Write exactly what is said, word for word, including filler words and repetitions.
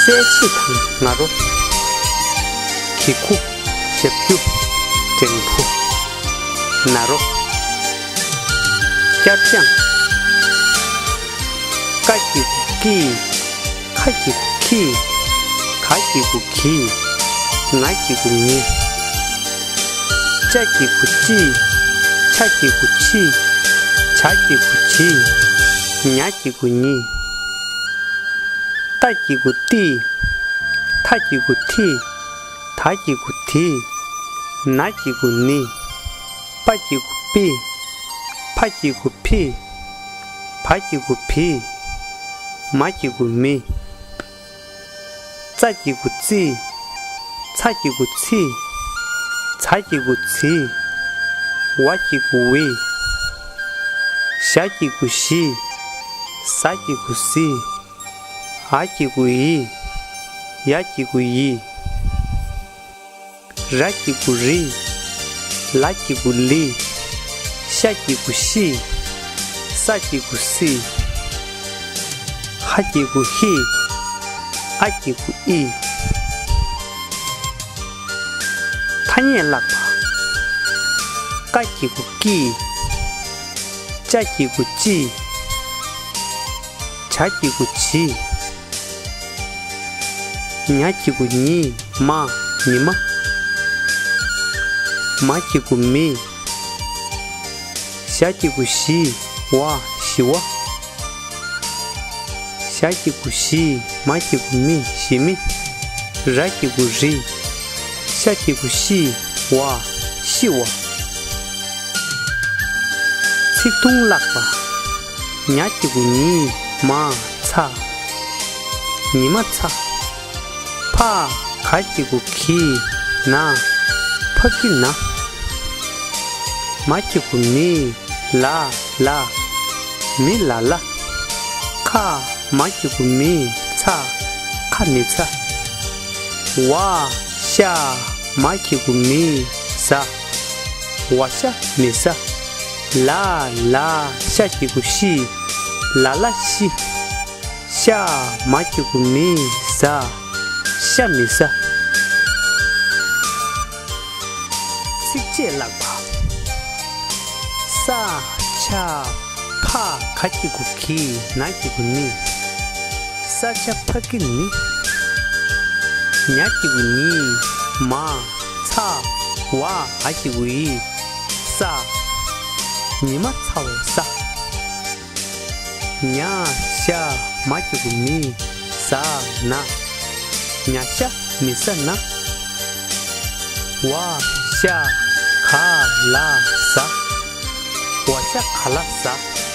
པད་ཕྱེ་དང་ང་རོ། གི་གུ། ཞབས་ཀྱུ། འགྲེང་བུ། ན་རོ། སྐྱར་བརྐྱང་། ཀ་གི་གུ་ཀི། ཁ་གི་གུ་ཁི། ག་གི་གུ་གི། ང་གི་གུ་ངི། ཅ་གི་གུ་ཅི། ཆ་གི་གུ་ཆི། ཇ་གི་གུ་ཇི། ཉ་གི་གུ་ཉི། ཏ་གི་གུ་ཏི། ཐ་གི་གུ་ཐི། ད་གི་གུ་དི། ན་གི་གུ་ནི། པ་གི་གུ་པི། ཕ་གི་གུ་ཕི། བ་གི་གུ་བི། མ་གི་གུ་མི། ཙ་གི་གུ་ཙི། ཚ་གི་གུ་ཚི། ཛ་གི་གུ་ཛི། ཝ་གི་གུ་ཝི། ཞ་གི་གུ་ཞི། ཟ་གི་གུ་ཟི། འ་གི་གུ་འི། ཡ་གི་གུ་ཡི། ར་གི་གུ་རི། ལ་གི་གུ་ལི། ཤ་གི་གུ་ཤི། ས་གི་གུ་སི། ཧ་གི་གུ་ཧི། ཨ་གི་གུ་ཨི། ཐ་སྙད་བཀླག་པ། ཀ་གི་གུ་ཀི། ཅ་གི་གུ་ཅི། ཇ་གི་གུ་ཇི། ཉ་གི་གུ་ཉི། མ། ཉི་མ། མ་གི་གུ་མི། ཞ་གི་གུ་ཞི། བ། ཞི་བ། ཞ་གི་གུ་ཞི། མ་གི་གུ་མི། ཞི་མི། ར་གི་གུ་རི། ཤ་གི་གུ་ཤི། བ། ཤི་བ། ཚིག་ཐུང་བཀླག་པ། ཉ་གི་གུ་ཉི། མ། ཚ། ཉི་མ་ཚ། ཕ། ག་གི་གུ་གི། ན། ཕ་གི་ན། མ་གི་གུ་མི། ལ། ལ། མི་ལ་ལ། ཁ། མ་གི་གུ་མི། ཚ། ཁ་མི་ཚ། བ། ཤ། མ་གི་གུ་མི། ཟ། བ་ཤ་མི་ཟ། ལ། ལ། ཤ་གི་གུ་ཤི། ལ་ལ་ཤི། ཤ། མ་གི་གུ་མི། ཟ། ཤ་མི་ཟ། ཚིགས་བཅད་བཀླག་པ། ས། ཆ། ཕ། ག་གི་གུ་གི། ན་གི་གུ་ནི། ས་ཆ་ཕ་གི་ནི། ཉ་གི་གུ་ཉི། མ། ཚ། བ། འ་གི་གུ་འི། ས། ཉི་མ་ཚ་བའི་ས། ཉ། ཤ། མ་གི་གུ་མི། ཟ། ན། ཉ་ཤ་མི་ཟ་ན། བ། ཤ། ག། ལ། ཟ། བ་ཤ་ག་ལ་ཟ།